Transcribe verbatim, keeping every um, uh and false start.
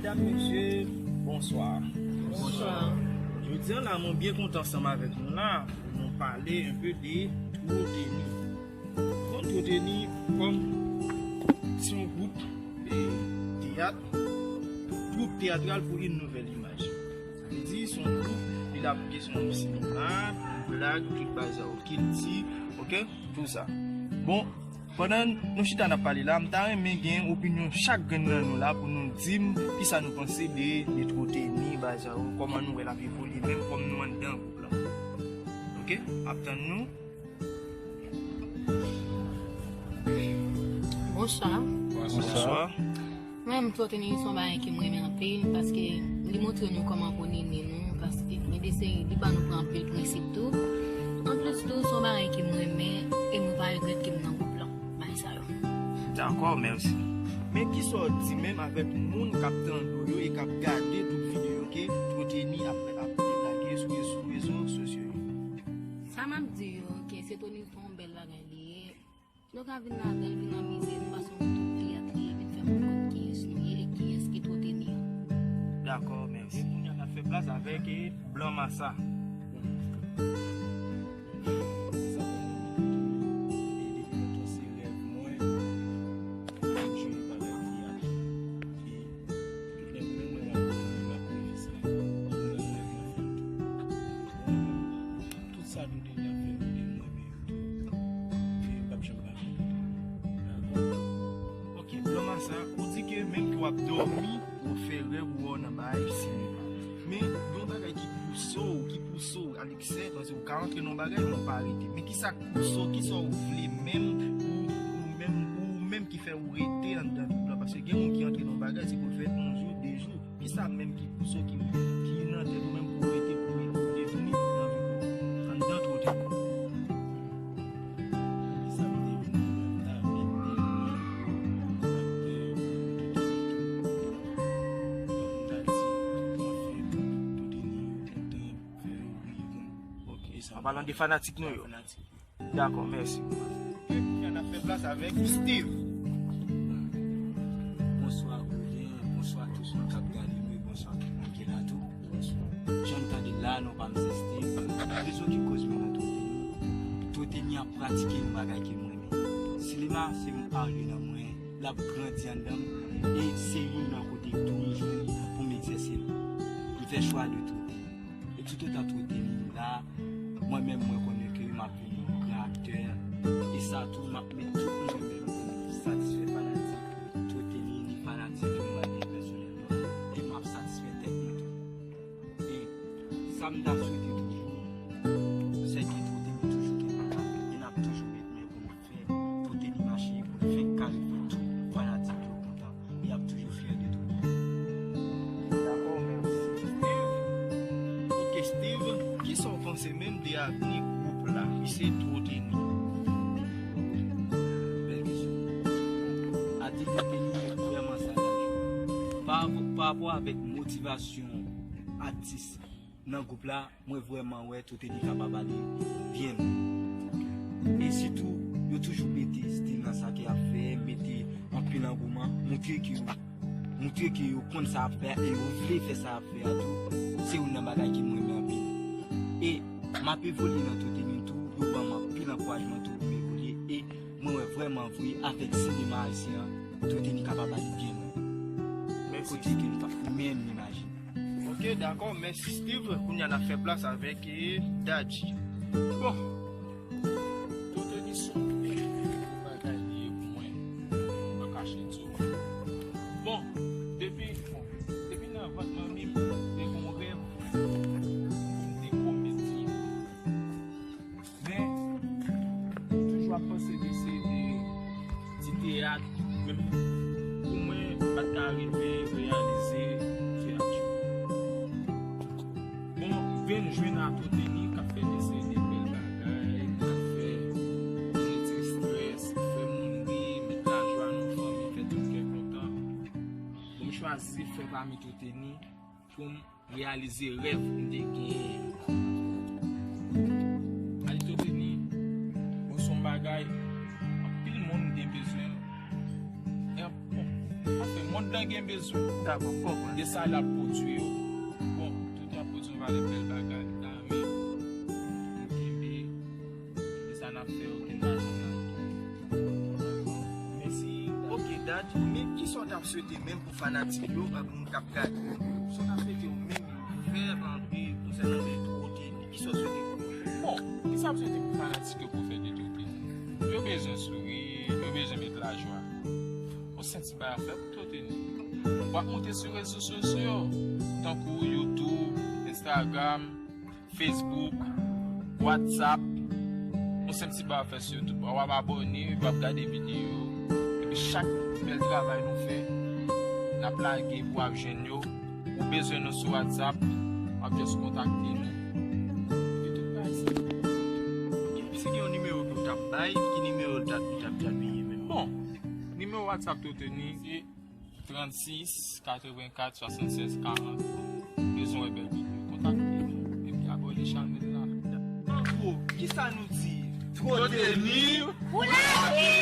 Medam, mesye, bonswa. Bonswa. Jodi a la, mwen byen kontan ansanm avèk nou la pou nou pale enpe de Twoteni. Bon, Twoteni kòm se yon gwoup de teyat, gwoup teyatral pou une nouvelle image. Sa vle di, se yon gwoup, li la pou kesyon sinema, blag, tout bagay sa yo, kilti, oke, tout sa. Bon, pandan nou chita n ap pale la, m ta renmen gen opinyon chak grenn nan nou la pou nou di m kisa nou panse de, de Twoteni, bagay sa yo, kòman nou wè l ap evolye, menm kòm nou anndan gwoup la. Oke? M ap tann nou. Bonswa. Bonswa. Mwen menm, Twoteni se yon bagay ke m renmen anpil, paske li montre nou kòman pou nini nou, paske li deseye, li ban nou pran anpil prensip tou. Anplis tou, se yon bagay ke m renmen, e mwen pa regrèt ke m nan gwoup lan. Bagay sa yo. Dakò, mèsi. Men kisa w di menm avèk moun k ap tande w yo e k ap gade tout videyo ke Twoteni ap, ap deplage sou, sou rezo sosyo yo? Sa m ap di yo, ke se Twoteni se yon bèl bagay li ye. Nou ka vin ladan l, vin anmize nou, paske nou tout teyat li ye, vin fè moun konn kiyès nou ye e kiyès ki Twoteni an. Dakò, mèsi. E kounye a n ap fè plas avèk, e, Blan Masa. Sa fè mwen ede m konn se rèv mwen, pou m jwe bagay teyat. E tout lè mwen, mwen ap, mwen ap rele sa. Mwen, mwen, mwen fè l tou. Tout sa Twoteni ap fè, m ede m renmen yo tou. E m p ap janm pa fè l tou. Dakò? Oke, Blan Masa, ou di ke menm ke w ap dòmi, ou fè rèv ou wè w nan bagay sinema. Men, gen yon bagay ki pouse w, ki pouse w, Alexè, paske ou ka antre nan yon bagay, men ou pa rete. Men kisa k pouse w, kisa w vle menm, ou, ou menm, ou menm ki fè ou rete anndan gwoup la? Paske gen moun ki antre nan yon bagay, se pou l fè yon jou, de jou. Kisa menm ki pouse w, ki, ki nan tèt ou menm pou w rete, pou w devni nan vi w, anndan Twoteni? Kisa m devni menm, ta vle devni aktè, Twoteni tou. Donk, m ta di, mwen fè Twoteni yo kontan, fè yo ri, bon. Oke, sa. An palan de fanatik nou yo. Fanatik. Dakò, mèsi. Kounye a n ap fè plas avèk Steve. Bonswa, Gouden. Bonswa tout moun k ap gade nou e bonswa tout moun ki la tou. Jan n tande l la, non pa m se Steve. Rezon ki koz mwen nan Twoteni, Twoteni ap pratike yon bagay ke m renmen. Sinema se yon art li nan mwen, l ap grandi anndan m, e se youn nan kote tou m jwenn pou m egzèse l. M fè chwa de Twoteni. E toutotan Twoteni la, mwen menm mwen konnen ke m ap vin yon gran aktè. E sa tou, m ap met tout mwen menm pou m satisfè fanatik Twoteni, ni fanatik ke m pa gen pèsonèlman. E m ap satisfè tèt mwen tou. E sa m ta swete toujou, se ke Twoteni toujou kenbe la. E n ap toujou met men pou n fè Twoteni mache pou l fenk kare fè tout fanatik yo kontan. Y ap toujou fyè de Twoteni. Dakò, mèsi. Steve. Oke, Steve, kisa w panse menm de avni gwoup la, ki se Twoteni? Bèl kesyon. Avni Twoteni vrèman sagaje. Pa, pa rapò avèk motivasyon atis nan gwoup la, mwen vrèman wè Twoteni kapab ale byen lwen. E sitou, yo toujou mete stil nan sa ke y ap fè, mete anpil angouman, montre ke yo, montre ke yo konn sa y ap fè a e yo vle fè sa y ap fè a tou. Se youn nan bagay ke m renmen anpil. E m ap evolye nan Twoteni tou, yo ban m anpil ankourajman tou pou m evolye. E mwen wè vrèman vre, avèk sinema ayisyen an, Twoteni kapab ale byen lwen. Mèsi. Kote ke li pa menm imajine. Oke, dakò, mèsi Steve. Kounye a n ap fè plas avèk, eh, Dadji. Bon, Twoteni se yon bèl bagay li ye pou mwen. M pa kache di w. Bon, depi, bon, depi nan vant manmi m, m te gen yon rèv pou m te komedyen. Men, m toujou ap panse ke se de ti teyat, men pou mwen, m pa t ka rive reyalize teyat yo. Bon, vin jwenn a Twoteni k ap fè de seri de bèl bagay, k ap fè moun retire estrès, fè moun ri, met lajwa nan fanmi, fè tout kè kontan. Bon, m chwazi fè pami Twoteni pou m reyalize rèv m te genyen yo. Alito Teni, bon, se yon bagay, anpil moun te bezwen l. E, bon, anfen, m Anndan gen bezwen. Dakò, m konprann. De sa l ap pwodui yo. Bon, tout w ap pwodui yon valè bèl bagay. Nan men. Kenbe. De sa n ap fè yo, ke n pa janm lage. Mèsi. Ok, Dad, men kisa w t ap swete menm pou fanatik yo, ak moun k ap gade yo? Kisa w t ap swete yo menm fè antre konsènan de Twote? Kisa w swete pou yo? Bon, kisa m swete pou fanatik yo pou fè de Twote? Yo bezwen souri, yo bezwen met lajwa. Yon sèl ti bagay ap fè pou Twote ni. W ap monte sou rezo sosyo, tankou YouTube, Instagram, Facebook, WhatsApp. Yon sèl ti bagay ap fè sou YouTube. W ap abòne, w ap gade videyo. Epi chak bèl travay nou fè, n ap lage pou w ap jwenn yo. Ou bezwen nou sou WhatsApp, w ap just kontakte nou. Epi tout bagay se. Ok, si gen yon nimewo ke w t ap bay, ki nimewo l t ap, li t ap, t ap ye menm? Bon, nimewo WhatsApp Twote ni se trannsis katrevenkat swasannsèz karant. Bezwen wè bèl videyo, kontakte nou. Epi abòne chanèl la. An gwo, kisa nou di? Twote ni pou lavi!